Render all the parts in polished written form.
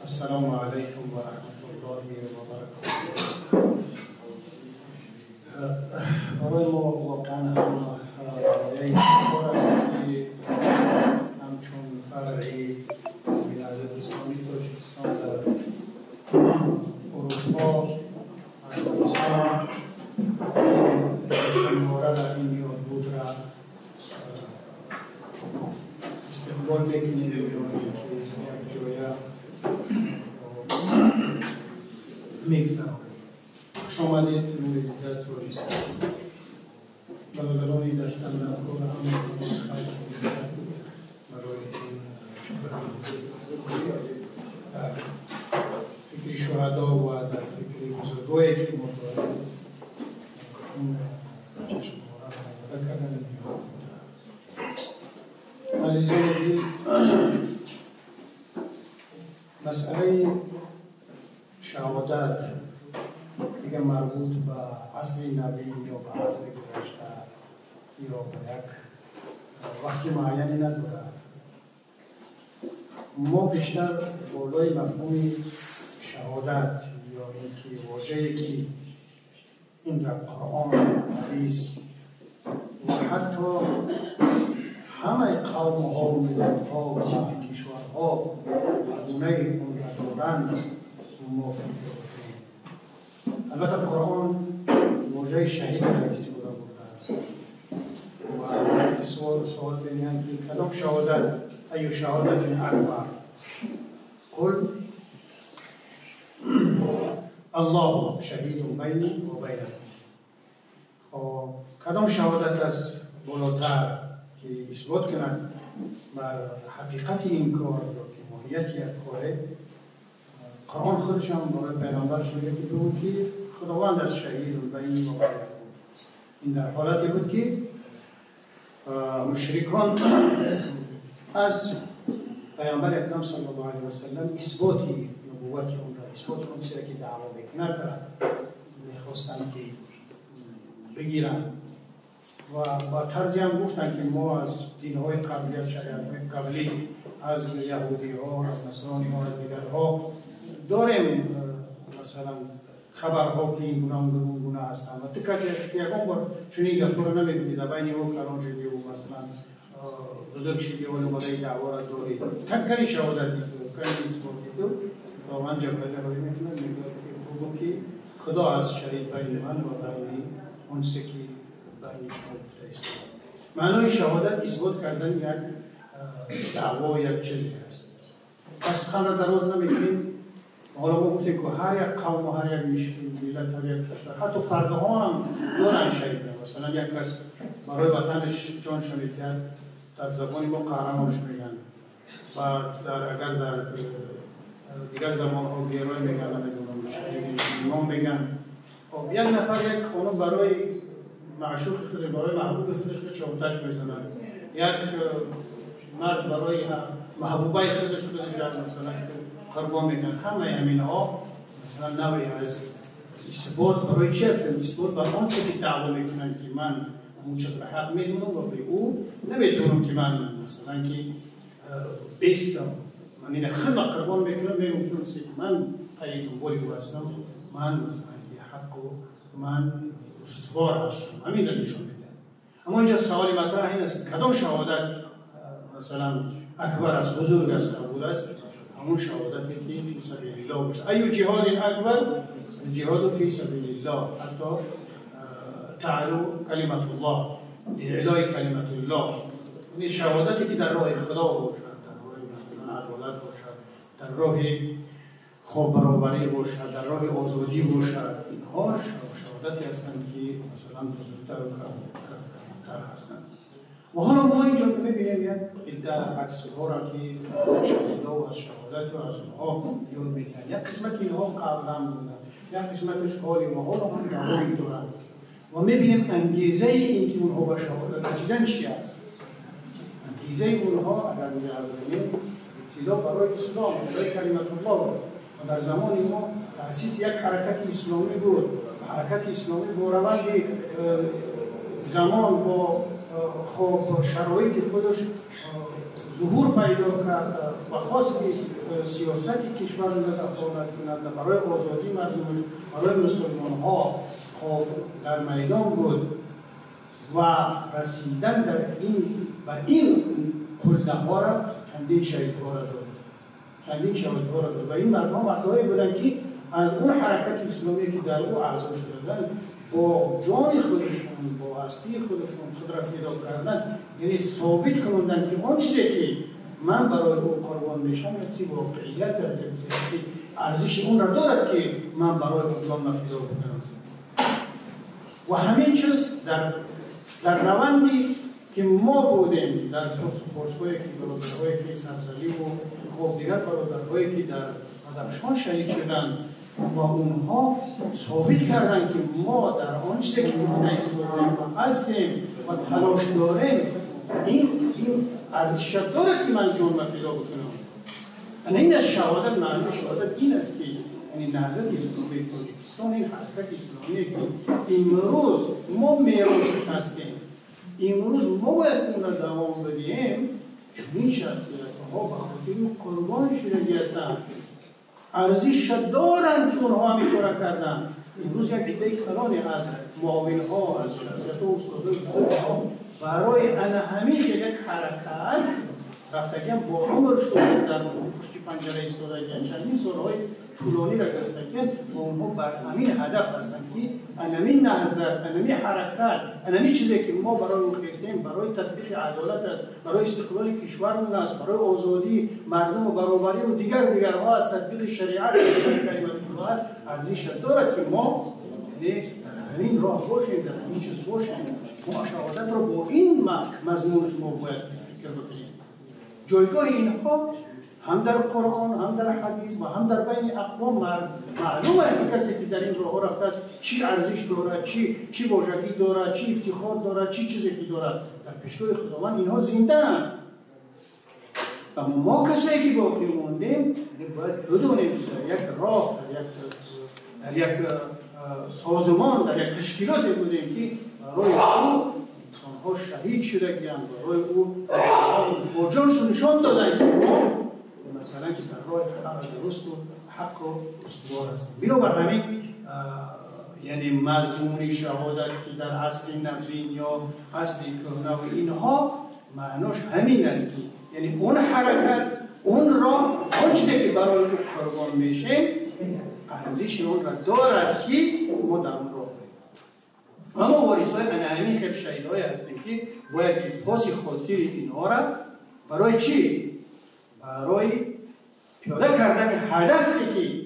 Ассалому алайкум ва раҳматуллоҳи ва баракатуҳ. Барои мо воқеан ҳам ғояи ифтихор аст, ки ҳамчун фаръи Наҳзати Исломии Тоҷикистон дар Урупо, Афғонистон ҷашнвора дар ин ёдбудра истиқбол мекунем ё ки якҷоя мегзаронем. Хуш омадед, нури дида Тоҷикистон. Бародарони дастандаркор ҳама барои ин дар фикри шуҳадо ва дар фикри бузургое, ки мо дорем, ин ҷашнвора омода кардани. Азизони дил, масъалаи шаҳодат дига марбут ба асри навин ё ба асри гузашта ё ба як вақти муайяне надорад. Мо бештар болои мафҳуми шаҳодат ё ин ки вожае, ки ин дар Қуръон, ҳадис ва ҳатто ҳамаи қавмҳо, миллатҳо ва кишварҳо ба гунаи онра доранд, мо фикр бикунем. Албатта, Қуръон вожаи шаҳидро истифода бурдааст ва суол мегӯянд, ки кадом шаҳодат, аю шаҳодатин акбар, қул аллоҳу шаҳидун байни ва байнакум. Хоб, кадом шаҳодат аст болотар, ки исбот кунад бар ҳақиқати ин кор ё ки моҳияти як коре? Қуръон худашам барои пайғамбараш мегӯяд, ки бигӯ, ки Худованд аст шаҳидун байни ва байнакум. Ин дар ҳолате буд, ки мушрикон аз пайғамбари акрам саллаллоҳу алайҳи васаллам исботи нубуввати онро, исботи он чизе, ки даъво мекунад, мехостанд, ки бигиранд ва ба тарзе ҳам гуфтанд, ки мо аз динҳои қаблӣ, аз шариатҳои қаблӣ, аз яҳудиҳо, аз насрониҳо, аз дигарҳо дорем, масалан, хабарҳо, ки ин гуна, он гуна ҳастанд ва ту касе ҳасти, ки ягон бор чунин гапҳоро намегуфтӣ, дар байни мо калон шудиву, масалан, бузург шудӣ, ҳоли омодаи даъвора дорӣ. Кани шаҳодати ту, кани исботи ту? Худованд Ҷабраилро роҳӣ мекунад, мегӯяд, ки бигӯ, ки Худо аз шаҳид байни ман ва байни он чизе, ки байни шумо гуфта истода. Маънои шаҳодат исбот кардани як даъво, як чизе аст. Пас суханро дароз намекунем. Ҳоло мо гуфтем, ки ҳар як қавму ҳар як миллат, ҳар як кишвар, ҳатто фардҳо ҳам доранд шаҳид. Масалан, як кас барои ватанаш ҷоншо медиҳад, дар забони мо қаҳрамонш мегӯянд ва агар дар дигар забонҳо герой мегӯянд, намедонам, имом мегӯянд. Хоб, як нафар, як хонум барои маъшуқи худаш, барои маҳбуби худаш чоҳташ мезанад, як мард барои маҳбубаи худаш худаш, масалан, қурбон мекунад. Ҳамаи ҳаминҳо, масалан, навъе аз исбот барои чи ҳастанд? Исбот бар он чизе, ки даъво мекунанд, ки ман ҳамон чизро ҳақ медонам ва бе ӯ наметавонам, ки ман, масалан, ки бестам, ман ина худро қурбон мекунам, мегӯям, ки ман пайи дунболи ӯ ҳастам, ман, масалан, ки ҳаққу ман устувор ҳастам. Ҳаминро нишон медиҳад. Аммо инҷо саволи матраҳ ин аст, кадом шаҳодат, масалан, акбар аст, бузург аст, қабул аст? Ҳамон шаҳодате, ки фи сабилиллоҳ бошад. Аю ҷиҳодин акбар? Ҷиҳоду фи сабилиллоҳ ҳатто таълу калиматуллоҳ, лиилои калиматуллоҳ. Яъне шаҳодате, ки дар роҳи Худо бошад, дар роҳи, масалан, адолат бошад, дар роҳи хоб баробарӣ бошад, дар роҳи озодӣ бошад. Инҳо шаҳодате ҳастанд, ки, масалан, бузургтару калонтар ҳастанд. Ва ҳоло мо инҷо мебинем як идда аксҳоро, ки шаҳидо аз шаҳодату аз онҳо ёд мекунанд. Як қисмати инҳо қаблан буданд, як қисматаш ҳоли ва ҳоло ҳам давом доранд ва мебинем ангезаи ин ки онҳо ба шаҳодат расидан чи аст. Ангезаи онҳо, агар нигоҳ кунем, ибтидо барои ислом, барои калиматуллоҳ ва дар замони мо таъсиси як ҳаракати исломӣ буд. Ҳаракати исломӣ бо раванди замон, бо хоб шароити худаш ظهور پیدا کرد و خواست که سیاست کشور را دخالت کند و برای آزادی مردمش، برای مسلمان ها در میدان بود و رسیدن در این و این قله ها را چندین شهیدها را داد، چندین شهیدها را داد و این مردم مردهایی بودند که از اون حرکت اسلامی که در او اعضا شدند با جان خودشون، با هستی خودشون خود را فدا کردن، یعنی ثابت کردن که آن چیزی که من برای او قربان میشم یک واقعیت دارد، یک ارزش اون را دارد که من برای او جان فدا بکنم. و همین چیز در روندی که ما بودیم در پرس و پرس‌هایی که برادرهایی که سبزلی و خب دیگر برادرهایی که در بدخشان شهید شدند و اونها ثابت کردند که ما در آن چیزی که گفته ایستادیم و هستیم و تلاش داریم، این ارزش دارد که من جان فدا بکنم. یعنی این از شهادت، معنی شهادت این است که یعنی نهضت اسلامی تاجیکستان، این حرکت اسلامی که امروز ما میراثش هستیم، امروز ما باید اون را دوام بدیم، چون این شخصیت ها به خاطر قربان شدگی هستند، ارزش دارند که اونها همین کار کردن. امروز یک عده کلانی از معاون ها، از شخصیت و استادها برای همین یک حرکت رفتگی با عمر شده در پشت پنجره ایستادگی چندین سالهای طولانی را گرفتگی و اونها بر همین هدف هستند که انمی نهضت، انمی حرکت، انمی چیزی که ما برای او خواستیم، برای تطبیق عدالت است، برای استقلال کشورمون است، برای آزادی مردم و برابری و دیگر دیگرها است، تطبیق شریعت کلمت الله است، ارزش دارد که ما در همین راه باشیم، در همین چیز باشیم. ما شهادت را با این مضمون شما باید فکر بکنیم. جایگاه اینها هم در قرآن، هم در حدیث و هم در بین اقوام معلوم است که کسی که در این راه رفته است چی ارزش دارد، چی واژگی دارد، چی افتخار دارد، چی چیزی که دارد. در پیشگاه خداوند اینها زنده اند. و ما کسایی که باقی موندیم باید بدونیم در یک راه، در یک سازمان، در یک تشکیلات بودیم که برای او انسان‌ها شهید شدگی‌اند، برای او با جانشون نشان دادن که ما مثلا که در راه حق درست و حق و استوار هستیم. بنابر همین یعنی مضمون شهادت که در اصل نوین یا اصل کهنه و اینها معناش همین است که یعنی اون حرکت، اون راه، اون چیزی که برای او قربان میشیم ارزش اون را دارد که ما در اون راه بریم. اما وارث‌های همین خیلی شهیدهایی هستیم که باید که پاس خاطر اینها را برای چی؟ برای پیاده کردن هدفی که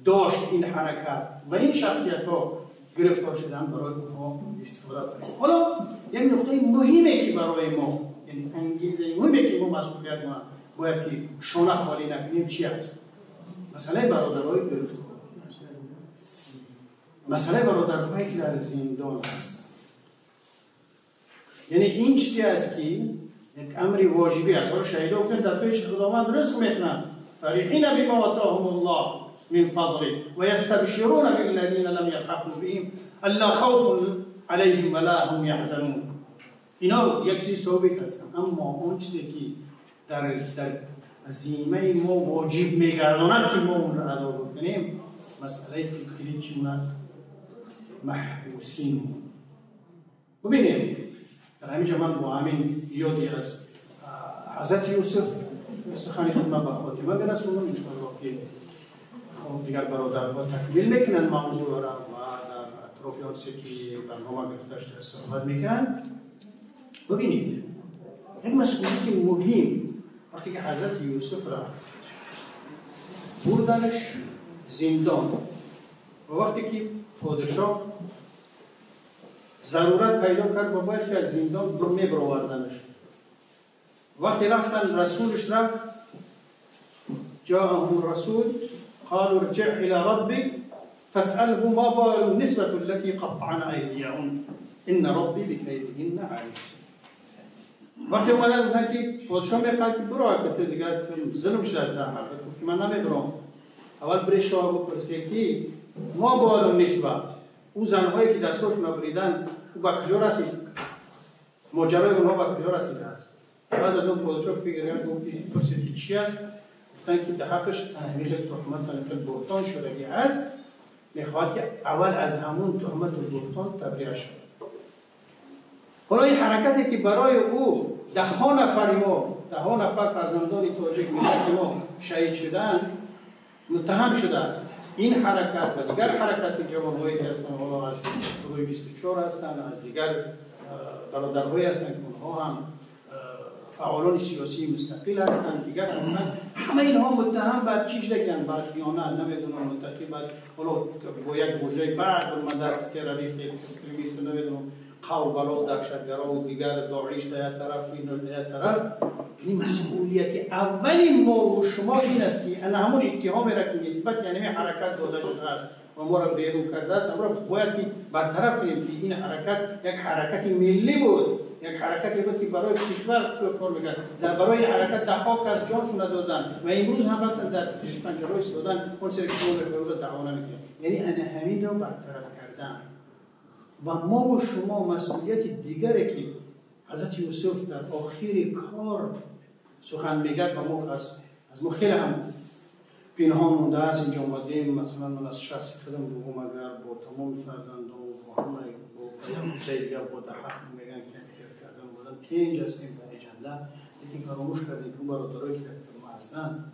داشت این حرکت و این شخصیت ها گرفتار شدن برای اونها استفاده کنیم. حالا یک نقطه مهمه که برای ما، یعنی انگیزه مهمه که ما مسئولیت ما باید که شانه خالی نکنیم چی است؟ مسئله برادرهای گرفتار، مسئله برادرهایی که در زندان هستند. یعنی این چیزی است که یک امر واجبی است. حالا شهیدا گفتن در پیش خداوند رزق میکنند، فرحین بما آتاهم الله من فضله و یستبشرون بالذین لم یلحقوا بهم الا خوف علیهم ولا هم یحزنون. اینا یک چیز ثابت هستند، اما اون چیزی که در ذمه ما واجب میگرداند که ما اون را ادا بکنیم، مسئله فکری چی است؟ محبوسین. ببینیم در همینجا من با همین یادی از حضرت یوسف سخن خدمت به خاتمه برسونم انشاءالله که خب دیگر برادرها تکمیل میکنن موضوع را و در اطراف آنچه که برنامه گرفته شده صحبت میکنن. ببینید یک مسئولیت مهم وقتی که حضرت یوسف را بردنش زندان و وقتی که پادشاه ضرورت پیدا کرد و باید که از زندان میبراوردنش، وقتی رفتن رسولش رفت، جاءهم الرسول قالوا ارجع الى ربك فاسأله ما بال النسوة التي قطعن أيديهن إن ربي بكيدهن عليم. وقتی اومدن گفتن که پادشاه میخواد که برو که دیگه ظلم شده از در حرکت، گفت که من نمیبرم، اول بری شاه بپرسه که ما بال النسوة، او زنهایی که دستاشون رو بریدن او به کجا رسید، ماجرای اونها به کجا رسیده است. بعد از اون پادشاه فکر کرد، گفت پرسید که چی است؟ گفتن که در حقش همیشه تهمت بهتان شدگی است، میخواد که اول از همون تهمت و بهتان تبریه شد. حالا این حرکتی که برای او ده ها نفر ما، ده ها نفر فرزندان تاجیک ملت ما شهید شدن، متهم شده است. این حرکت و دیگر حرکت جوانهایی که هستند، حالا از گروه 24 هستند، از دیگر برادرهایی هستند که اونها هم فعالان سیاسی مستقل هستند، دیگر هستند، همه اینها متهم بر چی شدن؟ بر خیانت، نمیدونم، متقی بر حالا با یک واژه بعد اومده است، تروریست، extremist، نمیدونم، قول بلا دهشتگرا و دیگر داعش در یک طرف، این در یک طرف. یعنی مسئولیت اولی ما و شما این است که انا همون اتهامی را که نسبت یعنی حرکت داده شده است و ما را بیرون کرده است، ما را باید که برطرف کنیم که این حرکت یک حرکت ملی بود، یک حرکتی بود که برای کشور کار میکرد. در برای حرکت ده ها کس جانشون دادن و امروز هم رفتن در پنجره ایستادن، اون چیزی که شما می‌خواهید دعوا نمی‌کنید. یعنی انا همین را برطرف کردن و ما و شما مسئولیت دیگری که حضرت یوسف در آخر کار سخن میگه و ما از ما خیلی هم پنهان مونده است. اینجا آمدیم، مثلا من از شخص خودم بگم، اگر با تمام فرزندان و با همه با دیگه با ده هفت میگن که کردن بودن تینج هستیم برای جنده، لیکن فراموش کردیم که اون برادرایی که در ما هستن،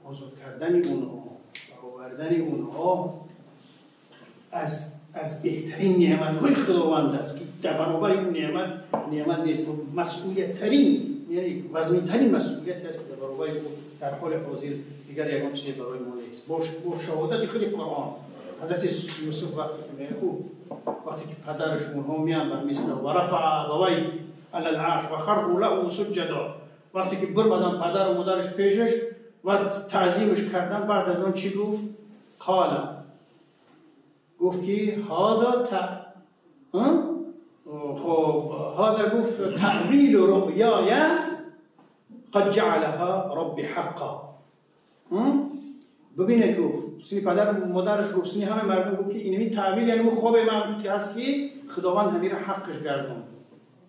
آزاد کردن اونها، برآوردن اونها از بهترین نعمت‌های خداوند است که در برابر اون نعمت نیست. مسئولیت ترین، یعنی وزنی ترین مسئولیتی است که در برابر او در حال حاضر دیگر یگان چیزی برای ما نیست. با شهادت خود قرآن حضرت یوسف وقتی که میگه، وقتی که پدرش اونها میان بر مصر و رفع ابویه علی العرش و خروا له سجدا، وقتی که برمدن پدر و مادرش پیشش و تعظیمش کردن، بعد از اون چی گفت؟ قال، گفت که هذا خب هذا گفت تأویل رؤیای قد جعلها ربی حقا. ببینید گفت سینی پدر مادرش گفت، سینی همه مردم گفت که اینمی تأویل یعنی اون خواب من که هست که خداوند همین حقش گردون.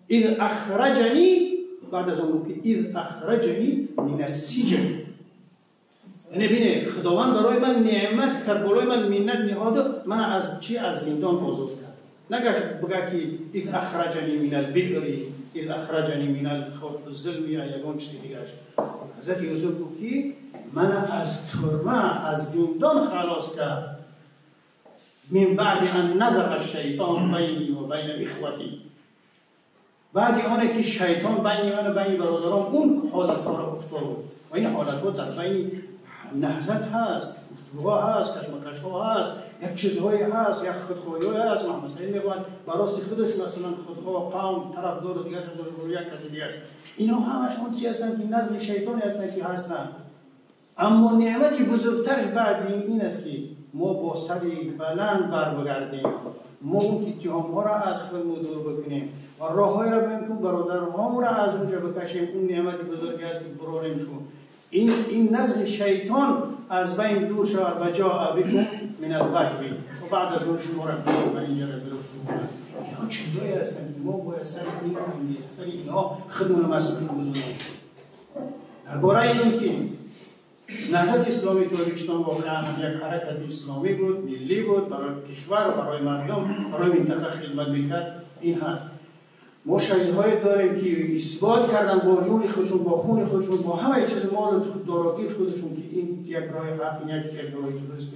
اذ اخرجنی، بعد از اون گفت که اذ اخرجنی من السجن، یعنی ببینید خداوند برای من نعمت کرد، برای من منت نهاد، من از چی؟ از زندان آزاد کرد. نگشت بگه که اذ اخرجنی من البئر، اذ اخرجنی من الظلم یا یگان چیز دیگرش. حضرت یوسف گفت که من از ترمه، از زندان خلاص کرد. من بعد ان نزغ الشیطان بینی و بین اخوتی، بعد آنه که شیطان بین من و بین برادران اون حالت ها را افتاد و این حالت ها در بین نهضت هست، گفتگوها هست، کشمکش ها هست، یک چیزهایی هست، یک خودخواهی هست. محمد سعید میگوید براست خودش مثلا خودخواه قوم طرفدار و دیگرش داشت، یک کسی دیگرش، اینا همش اون چیزی هستن که نظم شیطانی هستن که هستن. اما نعمت بزرگترش بعد این است که ما با سر بلند بر بگردیم، ما اون اتهام ها را از خودمون دور بکنیم و راههایی را ببینیم که برادرهامون را از اونجا بکشیم. اون نعمت بزرگی است که براریم شون. این نزغ شیطان از بین دور شود و جاء بكم من البدو، و بعد از اون شما را بیار و اینجا را گرفت کنند. اینها چیزایی هستند که ما باید سر این انگیزه، سر اینها خودمون مسئول بدونیم. درباره اینکه نهضت اسلامی تاجیکستان واقعا یک حرکت اسلامی بود، ملی بود، برای کشور، برای مردم، برای منطقه خدمت میکرد، این هست. ما شهیدهای داریم که اثبات کردن با جون خودشون، با خون خودشون، با همه چیز مال و دارایی خودشون که این یک راه حق، این یک راه درست.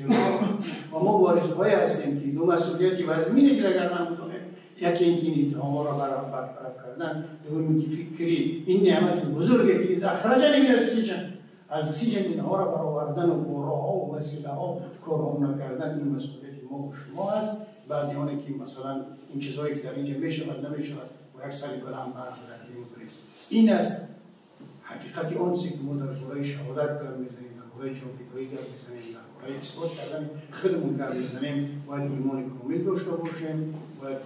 و ما وارث‌های هستیم که دو مسئولیتی وزمینه که در گردن بودیم، یکی اینکه این اتهام‌ها را برطرف کردن، دوم اینکه فکری این نعمت بزرگی که از اخرجنی من السجن، از سجن اینها را برآوردن و با راه‌ها و وسیله‌ها کارها نکردن، این مسئولیت ما و شما است. بعد آنه که مثلا این چیزهایی که در اینجا میشود نمیشود و یک سری بلند برمی‌گردیم. این است حقیقت آن چیزی که ما در باره شهادت گپ میزنیم، در باره جانفدایی گپ میزنیم، در باره اثبات کردن خودمون گپ میزنیم. باید ایمان کامل داشته باشیم، باید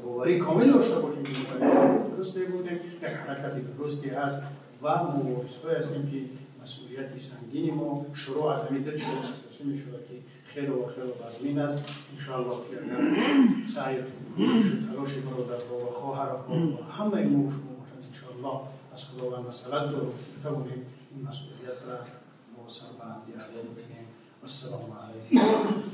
باوری کامل داشته باشیم که ما درستی بودیم، یک حرکت درستی هست و ما وارث‌های هستیم که مسئولیت سنگین ما شروع از همین دو چیز اساسی می‌شود که خیلی و خیلی وزمین است. انشاءالله که اگر سعی و تلاش برادرها و خواهرها و همه ما و شما باشند، انشاءالله از خداوند مسئلت دارم که بتوانیم این مسئولیت را با سربلندی ادا بکنیم. السلام علیکم.